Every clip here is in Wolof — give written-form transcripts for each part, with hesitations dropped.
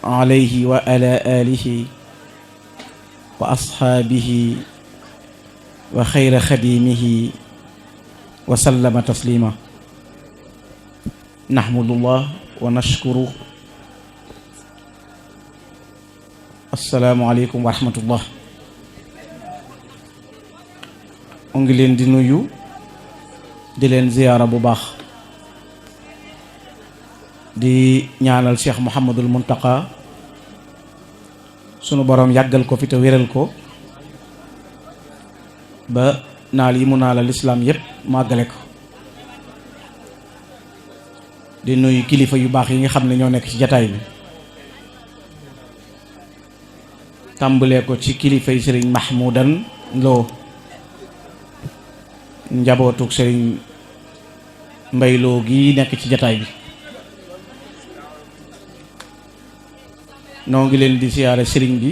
alayhi wa ala alihi wa ashaabihi wa xayra xadimihi wa sallama taslima. nahmadullah wa nashkuru. assalaamu aleykum wa rahmatullah. mu ngi leen di nuyu di leen ziyaara bu baax, di ñaanal Cheikh Mouhamadul Muntaqa sunu boroom yàggal ko fi te wéral ko ba naal yi mu naalal lislaam yépp màggale ko. di nuyu kilifa yu baax yi nga xam ne ñoo nekk ci jataay bi, tàmbalee ko ci kilifa yi sëriñ Mahmoudan Lo, njabootug sëriñ Mbay Lo gi nekk ci jataay bi. noo ngi leen di siyaare sëriñ bi,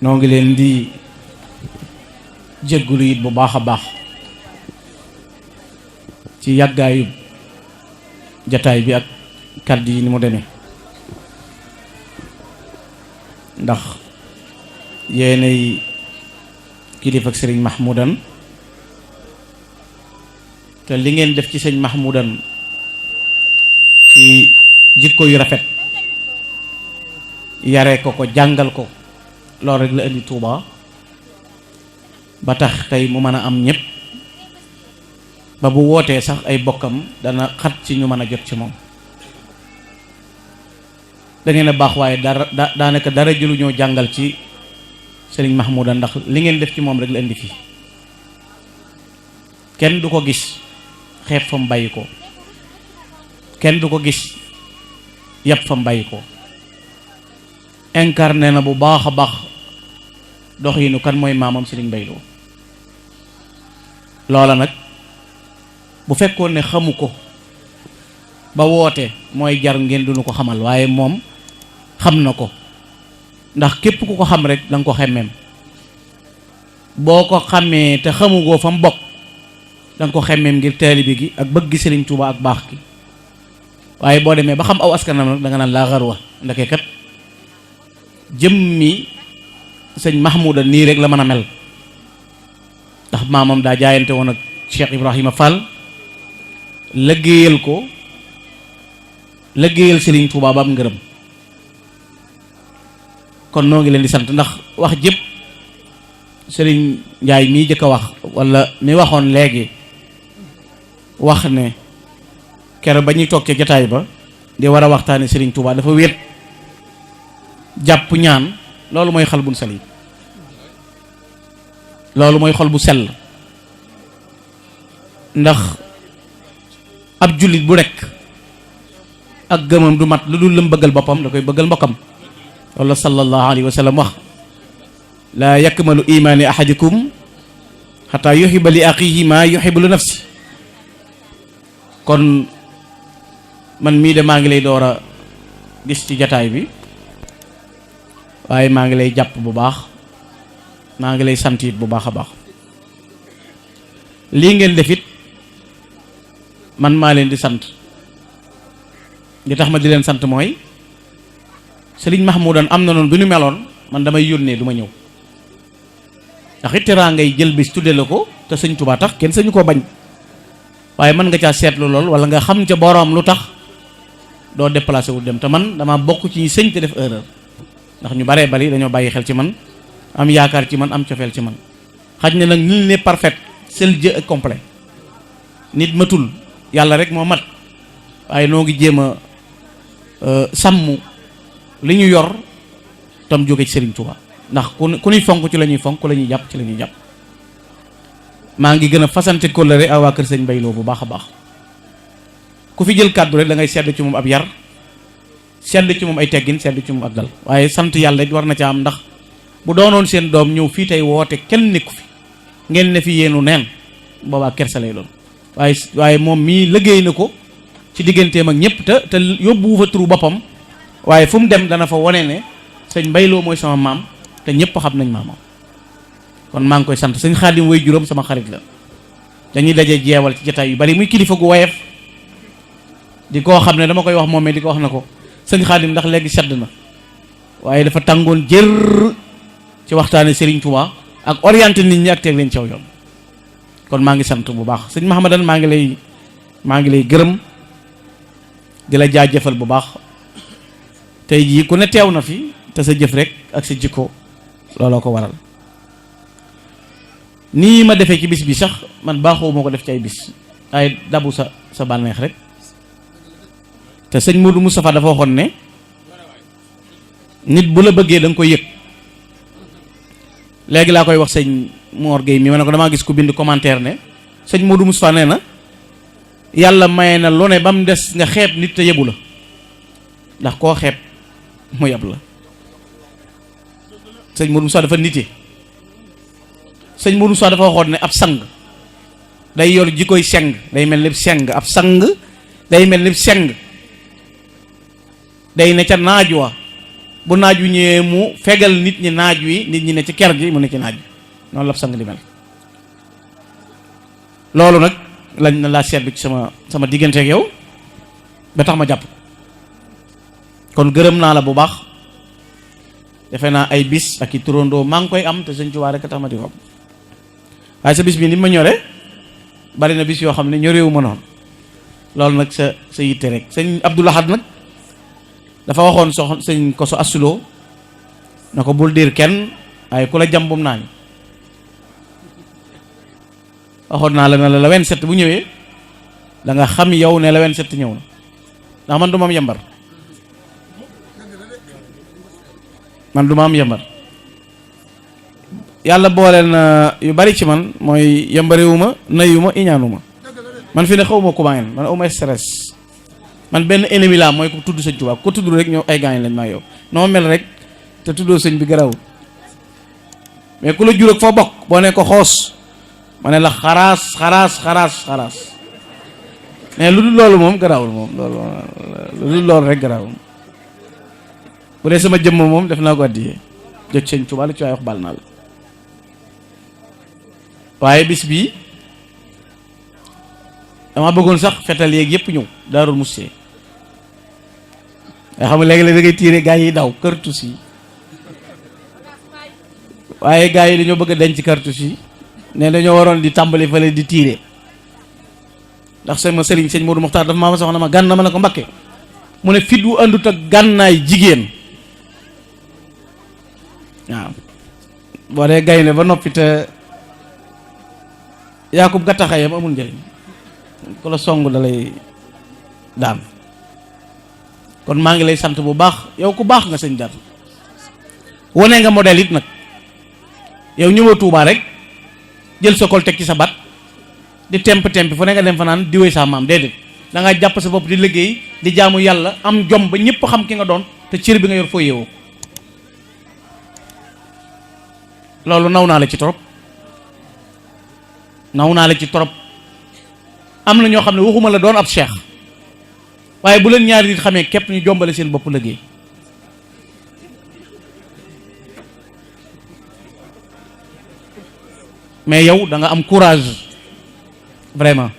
noo ngi leen di jéggulu it bu baax a baax ci yàggaayu jataay bi ak kàddu yi ni mu demee, ndax yéenay kilifa ak sëriñ Mahmoudan, te li ngeen def ci sëñ Mahmoudan ci jikko yu rafet, yare ko ko jàngal ko, loolu rek la indi Tuuba ba tax tey mu mën a am ñëpp, ba bu wootee sax ay bokkam dana xat ci ñu mën a jot ci moom. da ngeen a baax, waaye daanaka dara jëlu ñoo jàngal ci sëriñ Mahmoudan, ndax li ngeen def ci moom rek la indi fii. kenn du ko gis xeeb fa mu bàyyi ko, kenn du ko gis yàpp fa mu bàyyi ko. incarné na bu baax a baax doxinu kan mooy maamam sëriñ Mbay Lo. loola nag bu fekkoon ne xamu ko ba woote mooy jar ngeen duñu ko xamal, waaye moom xam na ko, ndax képp ku ko xam rek danga ko xemmeem. boo ko xamee te xamugoo fa mu bokk danga ko xemmeem ngir taalibe gi ak bëgg sëriñ Tuuba ak baax gi. waaye boo demee ba xam aw askanam nag danga naan laa xarwa, ndake kat jëmmi sëñ Mahmoudan nii rek la mën a mel, ndax maamam daa jaayante woon ak Cheikh Ibrahima Fall, liggéeyal ko, liggéeyal sëriñ Tuuba ba am ngërëm. kon noo ngi leen di sant, ndax wax jëpp sëriñ Njaay mii jëkk a wax, walla mi waxoon léegi, wax ne keroog ba ñuy toog ca jataay ba di war a waxtaane sëriñ Tuuba dafa wéet jàpp ñaan. loolu mooy xal bu salim, loolu mooy xol bu sell, ndax ab jullit bu nekk ak gëmam du mat lu dul lam bëggal boppam da koy bëggal mbokkam. loolu la sallallahu alayhi wa sallam wax, laa yakmalu imaani ahadikum xataa yuhibba li axiihi maa yuhibbu li nafsi. kon man mii de maa ngi lay door a gis ci jataay bi, waaye maa ngi lay jàpp bu baax, maa ngi lay sant it bu baax a baax. lii ngeen def it man maa leen di sant. li tax ma di leen sant mooy sëriñ Mahmoudan am na noonu bu ñu meloon man damay yónnee du ma ñëw, ndax it teraa ngay jël bis tudde la ko te sëñ Tuubaa tax kenn sañu koo bañ. waaye mën nga caa seetlu lool wala nga xam ca boroom lu tax doo déplacé wu dem. te man dama bokk ci ñi sëñ te def erreur, ndax ñu baree bari dañoo bàyyi xel ci man, am yaakaar ci man, am cofeel ci man. xaj na nag nul n'est parfait, seul Dieu est complet. nit matul, yàlla rek moo mat. waaye noo ngi jéem a sàmm li ñu yor tam jóge ci Serigne Touba, ndax ku ñuy fonk ci la ñuy fonk, ku la ñuy jàpp ci la ñuy jàpp. maa ngi gën a fasante kóllëre ak waa kër sëñ Mbay Lo bu baax a baax. ku fi jël kàddu rek da ngay sedd ci moom ab yar, sedd ci moom ay teggin, sedd ci moom ak dal. waaye sant yàlla it war na ca am, ndax bu doonoon seen doom ñëw fii tey woote kenn nekku fi, ngeen ne fi yéenu neen, boobaa kersa lay doon. waaye moom mii liggéey na ko ci digganteem ak ñëpp te yóbbu fa turu boppam, waaye fu mu dem dana fa wone ne sëñ Mbay Lo mooy sama maam te ñëpp xam nañ maamam. kon maa ngi koy sant. sëñ Xaadim way juróom sama xarit la, dañuy daje jeewal ci jotaay yu bari, muy kilifa gu woyof di koo xam ne dama koy wax moom di ko wax na ko sëñ Xaadim ndax léegi sedd na waaye dafa tàngoon jër ci waxtaane Serigne Touba ak orienté nit ñi ak teg leen caw yoon. kon maa ngi sant bu baax sëñ Mahamadan maa ngi lay gërëm di la jaajëfal bu baax tey jii ku ne teew na fi te sa jëf rek ak sa jikko looloo ko waral. nii ma defee ci bis bi sax man baaxoo moo ko def ci ay bis ay dabu sa bànneex rek te sëñ Modou Moustapha dafa waxoon ne nit bu la bëggee da nga koy yëg. léegi laa koy wax sëñ Mor Gueye mi ma ne ko damaa gis ku bind commentaire ne sëñ Modou Moustapha nee na yàlla maye na lu ne ba mu des nga xeeb nit te yebu la ndax koo xeeb mu yeb la. sëñ Modou Moustapha dafa nite. sëñ Modou Moustapha dafa waxoon ne ab sang day yor jikkoy seng day mel ni seng ab sang day mel ni seng day ne ca naaj wa bu naaj wi ñëwee mu fegal nit ñi naaj wi nit ñi ne ci ker gi mu ne ci naaj wi noonu la ab sang di mel. loolu nag lañ na laa seetlu ci sama diggante ak yow ba tax ma jàpp kon gërëm naa la bu baax defe naa ay bis ak i turandoo maa ngi koy am te sëñ Tuubaa rek a tax ma di ko am waaye sa bis bi ni ma ñore bari na bis yoo xam ne ñorewu ma noonu loolu nag sa yitte rek sëñ Abdou Lahad nag dafa waxoon sëñ Koso Assuloo na ko bul diir kenn waaye ku la jàmbum naa ni waxoon naa la ne la 27 bu ñëwee da nga xam yow ne la 27 ñëw na ndax man du ma am yambar yàlla boole na yu bari ci man mooy yambariwuma nayuma iñaanuma man fi ne xawma kumaen man awma stress man benn ennemi laa mooy ko tudd sëñ Tuubaa ko tudd rek ñoo ay gaañ lañ maa yow noo mel rek te tuddoo sëñ bi garawul mais ku la jur ak foo bokk boo ne ko xoos ma ne la xaraas mais lu dul loolu moom garawul moom lu dul loolu rek garawul bu dee sama jëmm moom def naa ko addiyee jot sëñ Tuubaa lu ci waay wax bal naa la waaye bis bii dama bëggoon sax fetal yeeg yëpp ñëw Daarul Musti nga xam ne léegi la da ngay tiire gaa yi daw kartus yi waaye gaa yi dañoo bëgg a denc kartus yi ne dañoo waroon di tàmbali fële di tiire ndax sama sëriñ sëñ Modou Mokhtar dafa maa soxna ma gànna ma ne ko Mbakke mu ne fit wu àndut ak gànnaay jigéen waaw boo dee gaynde ba noppi te yaakub gattaxayam amul njëriñ ku la song da lay daan kon maa ngi lay sant bu baax yow ku baax nga sëñ Dar wane nga modèle it nag yow ñëwoo Tuubaa rek jël sa kol teg ci sa bat di temp fu ne nga dem fa naan diwee sa maam déedéet da nga jàpp sa bopp di liggéey di jaamu yàlla am jom ba ñëpp xam ki nga doon te cër bi nga yor foo yeewoo loolu naw naa la ci trop am na ñoo xam ne waxuma la doon ab cheikh waaye bu leen ñaari nit xamee képp ñu jombale seen bopp liggéey mais yow da nga am courage vraiment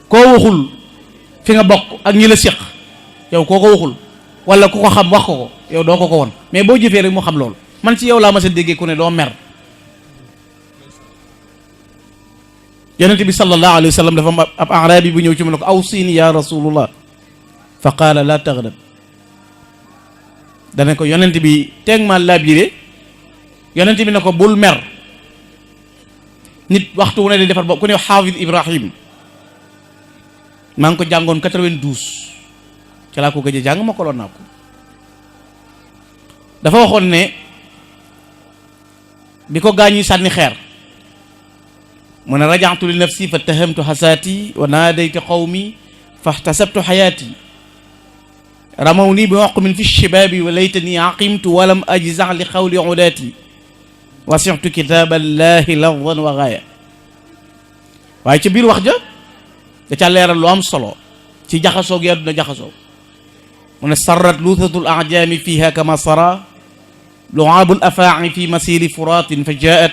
koo waxul fi nga bokk ak ñi la séq yow koo ko waxul wala ku ko xam wax ko yow doo ko won mais boo jëfee rek mu xam loolu man ci yow laa ma sa déggee ku ne doo mer yonent bi sallallahu alayhi wa sallam dafa am ab arabi bu ñëw ci mu ne ko awsini ya rasulullah fa qaala la taghdab dana ko yonent bi teeg ma labiré yonent bi ne ko bul mer nit waxtu wu ne di defar bopp ku ne Xaafid Ibrahim maa ngi ko jàngoon 92 ci laa ko gëj a jàng ma ko loon naa ko dafa waxoon ne bi ko gaañuy sànni xeer mu ne rajaatu li nafsi fa tahamtu xasaati wa naadaytu qawmi fa ihtasabtu xayaati ramaw nii bi oqmin fi shibaabi wa laytani aqimtu walam ajzax li xawli udaati wasixtu kitaaballahi lafdan wa gaaya waaye ci biir wax ja da ca leeral lu am solo ci jaxasoo gi àdduna jaxasoo mu ne sarrat luuthatul ajaami fiha kama sara luaabul afaaci fi masiri furaatin fa jaat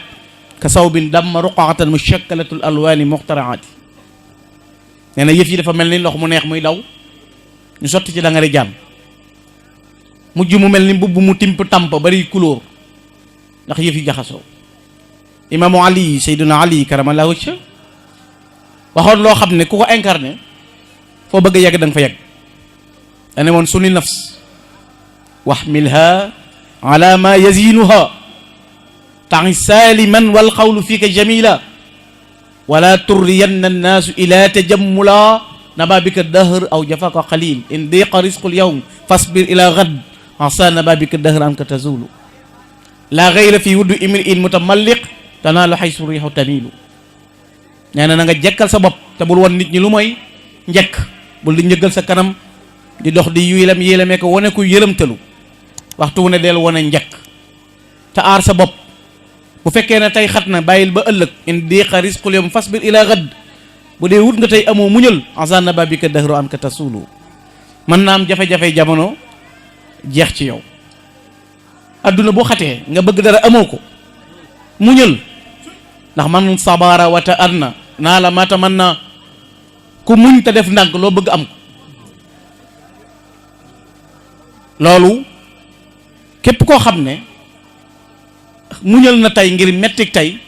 ka sawbin damma ruqaatan mushakkalatul alwaani muxtaraati nee na yëf yi dafa mel ni ndox mu neex muy daw ñu sotti ci da nga jaan mujj mu mel ni mbubb mu timp tamp bari couleur ndax yëf yi jaxasoo. imaamu Ali Seydina Ali karamallahu wajha waxoon loo xam ne ku ko incarné foo bëgg a yegg da nga fa yegg. dane woon suni nafs waxmilha ala ma yazinuha ta'i saliman wal qawlu fika jamila wala turriyanna annaasu ila tajammula naba bika dahr aw jafaka qalil in diqa risqul yawm fasbir ila ghad asa naba bika dahr anka tazulu la ghayra fi wuddu imri'in mutamalliq tanaalu haysu rihu tamilu. nee na nga jekkal sa bopp te bul won nit ñi lu mooy njekk bul di njëggal sa kanam di dox di yilam yilamee ko wane ku yërëmtalu waxtu wu ne del wane njekk te aar sa bopp. bu fekkee ne tey xat na bàyyil ba ëllëg in diqa risqul yawm fasbir ila ghad bu dee wut nga tey amoo muñal asan na babika dahru an ka tasulu. mën naa am jafe-jafe jamono jeex ci yow adduna boo xatee nga bëgg dara amoo ko muñal ndax man sabara wata adna naa la mata man na ku muñ te def ndànk loo bëgg am ko. loolu képp koo xam ne muñal na tey ngir mettik tey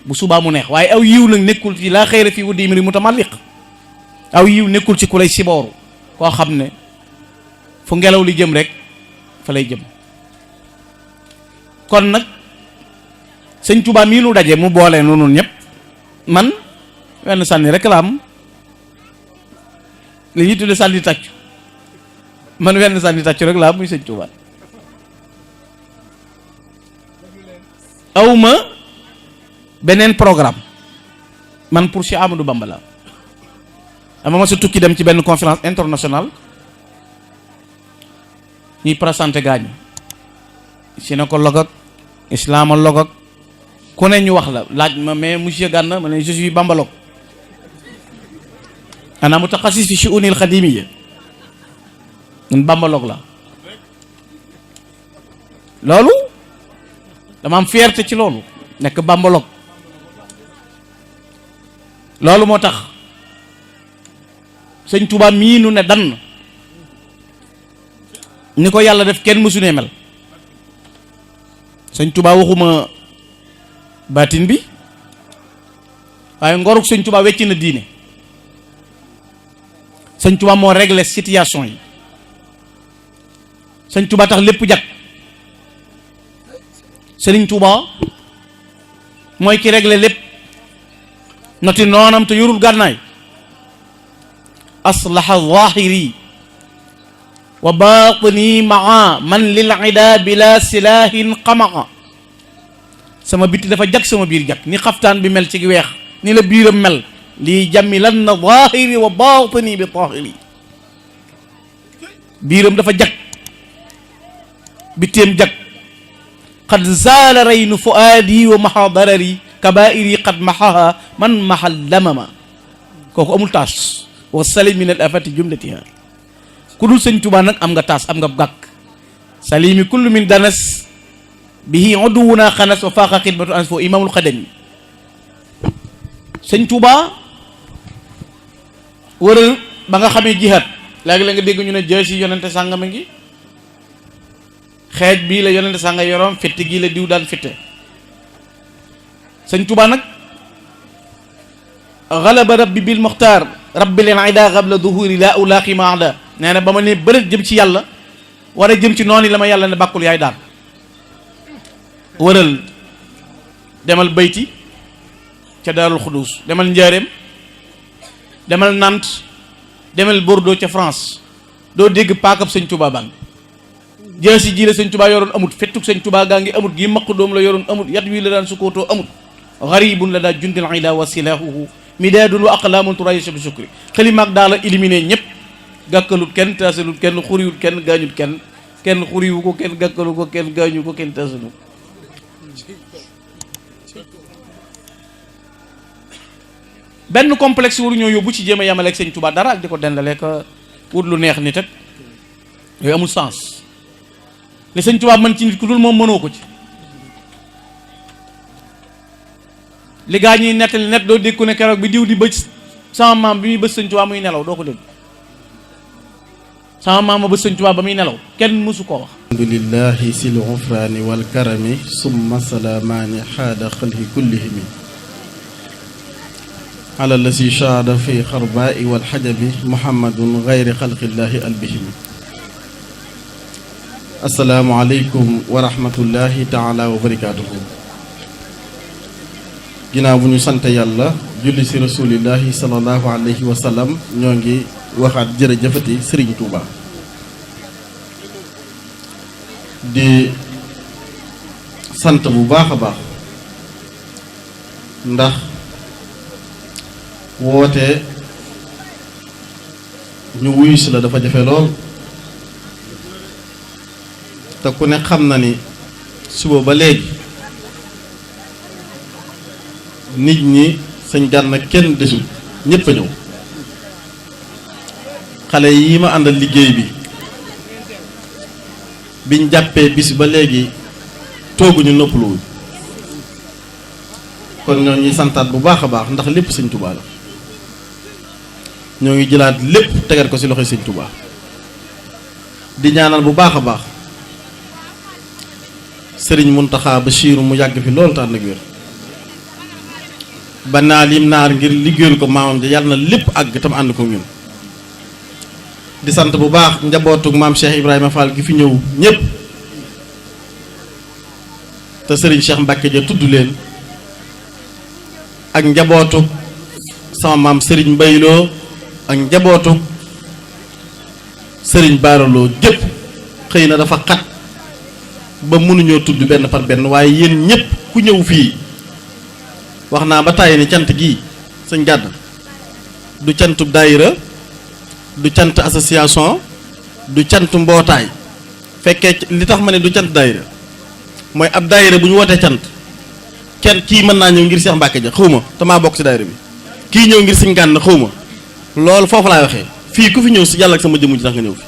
bu subaa mu neex waaye aw yiw nag nekkul ci laa xayra fi wuddi imri mutamalliq. aw yiw nekkul ci ku lay sibooru koo xam ne fu ngelaw li jëm rek fa lay jëm. kon nag sëñ Tuubaa mii nu daje mu boole noonu ñëpp man wenn sànni rek la am li ñuy tudde sànni tàccu man wenn sànni tàccu rek la am muy sëñ Tuubaa. awma beneen programme man pour Cheikh Amadou Bamba la dama ma sa tukki dem ci benn conférence internationale ñuy présenté gaañu gynécologue ak islamologue ak ku ne ñu wax la laaj ma mais monsieur Gana ma ne je suis bambalogue ana mutaxassis fi shu'unil xadimiyya ñun bambalogue la loolu dama am fierté ci loolu nekk bambalogue. loolu moo tax sëñ Tuubaa mii nu ne dann ni ko yàlla def kenn mësu ne mel. sëñ Tuubaa waxuma baatin bi waaye ngoruk sëñ Tuubaa wecc na diine. sëñ Tuubaa moo réglé situation yi. sëñ Tuubaa tax lépp jag. sëriñ Tuubaa mooy ki réglé lépp noti noonam te yorul gànnaay. aslaha zahiri wa batini maa man lil ida bila silahin xamaqa. sama bitti dafa jag sama biir jag ni xaftaan bi mel ci weex ni la biiram mel lii jamilan na zahiri wa batini bi tahiri. biiram dafa jag bitteem jag. qad zaala raynu fuaadi wa maha darari kabairi qad mahaha man mahal lamama. kooku amul taas wa salim min al afati jumlatiha. ku dul sëñ Tuubaa nag am nga taas am nga gàkk. salimi kullu min danas bihi uduwuna xanas wa faaqa xidmatu ans fo imamul xadami. sëñ Tuubaa wëral ba nga xamee jihaad léegi la nga dégg ñu ne jësi yonente sàngama ngi xeej bii la yonente sànga yoroom fitt gii la diw daan fitte. sëñ Tuubaa nag galaba rabbi bil muxtaar rabbi leen ida qabla duhuri la ulaaqi maada. nee na ba ma ne bëri jëm ci yàlla war a jëm ci noonu la ma yàlla ne bàkkul yaay daan. wëral demal bayti ca daarul xudus demal njaareem demal Nantes demal Bordeaux ca France doo dégg paakab sëñ Tuubaa bang jësi ji la sëñ Tuubaa yoroon amut fettuk sëñ Tuubaa gaa ngi amut gi maq doom la yoroon amut yat wii la daan sukkootoo amut. garibun la daa jundil ida wa silahuhu midaadun wa aqlaamun turayisu bi sukri. xalimaag daa la éliminé ñëpp gàkkalut kenn taasalut kenn xuriwut kenn gaañut kenn kenn xuriwu ko kenn gàkkalu ko kenn gaañu ko kenn taasalu. benn complexe waru ñoo yóbbu ci jéem a yamaleeg sëñ Tuubaa dara ak di ko dendalee ko wut lu neex nit ak yooyu amul sens. li sëñ Tuubaa mën ci nit ku dul moom mënoo ko ci. li gaa ñuy nettali net doo dégg ku ne keroog bi diw di bëj sama maam bi muy bës sëñ Tuubaa muy nelaw doo ko dégg. sama maama ba sëñ Tuubaa ba muy nelaw kenn mësu koo wax. alhamdulillahi sil ufraani wal karami summa salaamaani xaada xalqi kullihimi ala lasi shaada fi xarbaa'i wal xajabi muhammadun gayri xalqillahi albihimi. assalaamu aleykum wa rahmatullahi taala wa barakaatuhu. ginnaaw bu ñu sant yàlla julli si rasulillahi sallallahu alayhi wa sallam ñoo ngi waxaat jërëjëfati Sëriñ Tuuba di sant bu baax a baax ndax woote ñu wuyu si la dafa jafe lool te ku ne xam na ni suba ba léegi nit ñi Sëñ Gana kenn desul ñépp a ñëw. xale yi ma àndal liggéey bi biñ jàppee bis ba léegi tooguñu noppaluwuñ kon ñoo ngi santaat bu baax a baax ndax lépp Sëñ Tuubaa la. ñoo ngi jëlaat lépp tegal ko ci loxoy Sëñ Tuubaa di ñaanal bu baax a baax Sëriñ Muntaxa Basiiru mu yàgg fi loolu tànn ak wér ba naa lim naar ngir liggéeyal ko maamam ja yàlla na lépp àgg tam ànd ko ñun. di sant bu baax njabootu maam Cheikh Ibrahima Fall gi fi ñëw ñëpp te Serigne Cheikh Mbacke ja tudd leen ak njabootu sama maam Serigne Mbayloo ak njabootu Serigne Baaraloo gépp xëy na dafa xat ba mënuñoo tudd benn par benn waaye yéen ñëpp ku ñëw fii wax naa ba tàyyi ni cant gii Sëñ Gana du cantub daayira du cant association du cant mbootaay fekkee li tax ma ne du cant daayira mooy ab daayira bu ñu wootee cant kenn kii mën naa ñëw ngir Cheikh Mbacke ja xaw ma te maa bokk ci daayira bi kii ñëw ngir Sëñ Gana xaw ma loolu foofu laay waxee fii ku fi ñëw si yàlla ak sama jëmm ji tax nga ñëw fi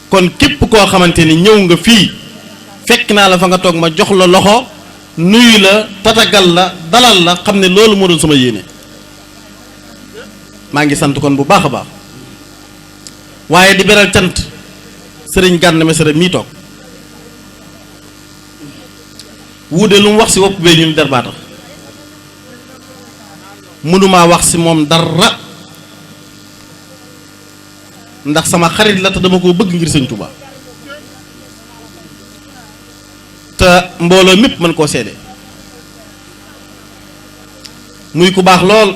kon képp koo xamante ni ñëw nga fii fekk naa la fa nga toog ma jox la loxo nuyu la tatagal la dalal la xam ne loolu moo doon sama yéene maa ngi sant kon bu baax a baax waaye di beral cant Sëriñ Gana Messere mii toog wuude lu mu wax si wopp bee ñun der baa tax mënumaa wax si moom dara ndax sama xarit la te dama koo bëgg ngir Sëñ Tuubaa te mbooloo mépp mën koo seede muy ku baax lool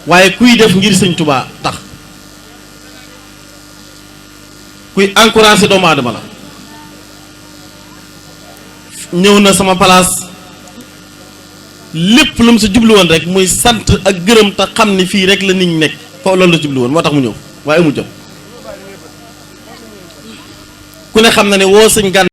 waaye kuy def ngir Sëñ Tuubaa tax kuy encouragé doomu aadama la ñëw na sama place lépp lu mu sa jublu woon rek muy sant ak gërëm te xam ni fii rek la nit ñi nekk foofu loolu la jublu woon moo tax mu ñëw waaye amul jot ku ne xam na ne woo Sëñ Gana